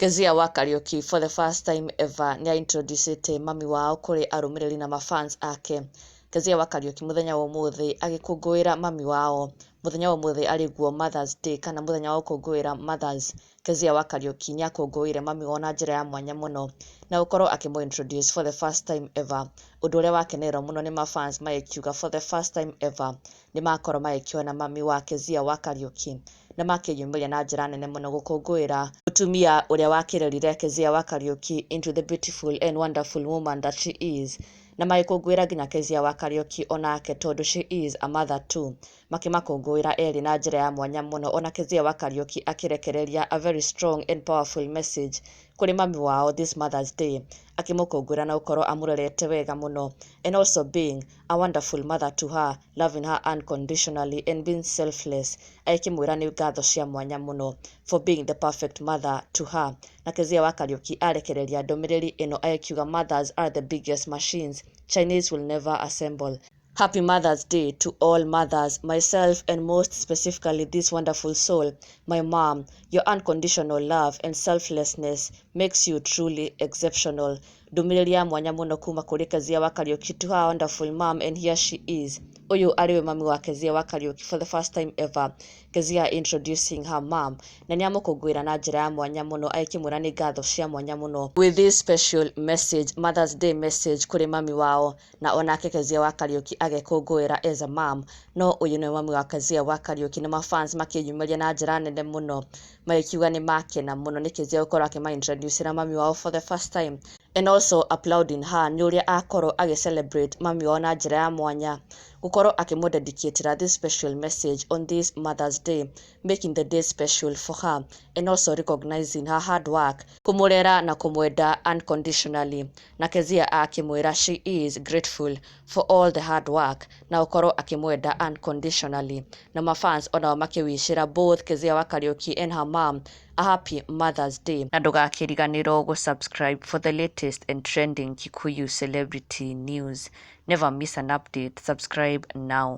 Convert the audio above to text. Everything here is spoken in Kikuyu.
Kezia wa Kariuki for the first time ever nĩ introducĩte mami wao kũrĩ arũmĩrĩri na mafans ake. Kezia wa Kariuki mũthenya wa ũmũthĩ agĩkũngũĩra mami wao. Mũthenya wa ũmũthĩ arĩ guo Mother's Day kana mũthenya wa gũkũngũĩra mothers. Kezia wa Kariuki nĩ akũngũĩire mami wao na njĩra ya mwanya mũno na gũkorwo akĩmũ introduce for the first time ever. Ũndũ ũrĩa wakenererwo mũno nĩ mafans magĩkiuga for the first time ever nĩ makorwo magĩkĩona mami wa Kezia wa Kariuki na makĩyumĩria na njĩra nene mũno gũkũngũĩra mũtumia ũrĩa wakĩrerire Kezia wa Kariuki into the beautiful and wonderful woman that she is, na magĩkũngũĩra nginya Kezia wa Kariuki onake tondũ she is a mother too. Makĩmakũngũĩra erĩ na njĩra ya mwanya mũno, ona Kezia wa Kariuki akĩrekereria a very strong and powerful message kũrĩ mami wao this Mother's Day, akĩmũkũngũĩra na gũkorwo amũrerete wega mũno and also being a wonderful mother to her, loving her unconditionally and being selfless, agĩkĩmwĩra nĩ ngatho cia mwanya mũno for being the perfect mother to her. Na Kezia wa Kariuki arekereria ndũmĩrĩri ĩno agĩkiuga, "Mothers are the biggest machines Chinese will never assemble. Happy Mother's Day to all mothers, myself and most specifically this wonderful soul, my mom. Your unconditional love and selflessness makes you truly exceptional." Ndũmĩrĩri ya mwanya mũno kuma kũrĩ Kezia wa Kariuki to her wonderful mom, and here she is. Ũyũ arĩ we mami wa Kezia wa Kariuki. For the first time ever, Kezia introducing her mom, na nĩ amũkũngũĩra na njĩra ya mwanya mũno agĩkĩmwĩra nĩ ngatho cia mwanya mũno with this special message, Mother's Day message kũrĩ mami wao, na onake Kezia wa Kariuki agĩkũngũĩra as a mom. No ũyũ nĩwe mami wa Kezia wa Kariuki, na mafans makĩyumĩria na njĩra nene mũno magĩkiuga nĩ makena mũno nĩ Kezia gũkorwo akĩma introduce mami wao for the first time and also applauding her nĩ ũrĩa akorwo agĩ celebrate mami wao na njĩra ya mwanya, gũkorwo akĩmũ this special message on this Mother's Day, making the day special for her and also recognizing her hard work kũmũrera na kũmwenda unconditionally. Na Kezia akĩmwĩra she is grateful for all the hard work na gũkorwo akĩmwenda unconditionally, na mafans onao makĩwicĩra both Kezia wa Kariuki and her mom a happy Mother's Day. Na ndũgakĩriganĩrwo gũ-subscribe for the latest and trending Kikuyu celebrity news. Never miss an update. Subscribe now.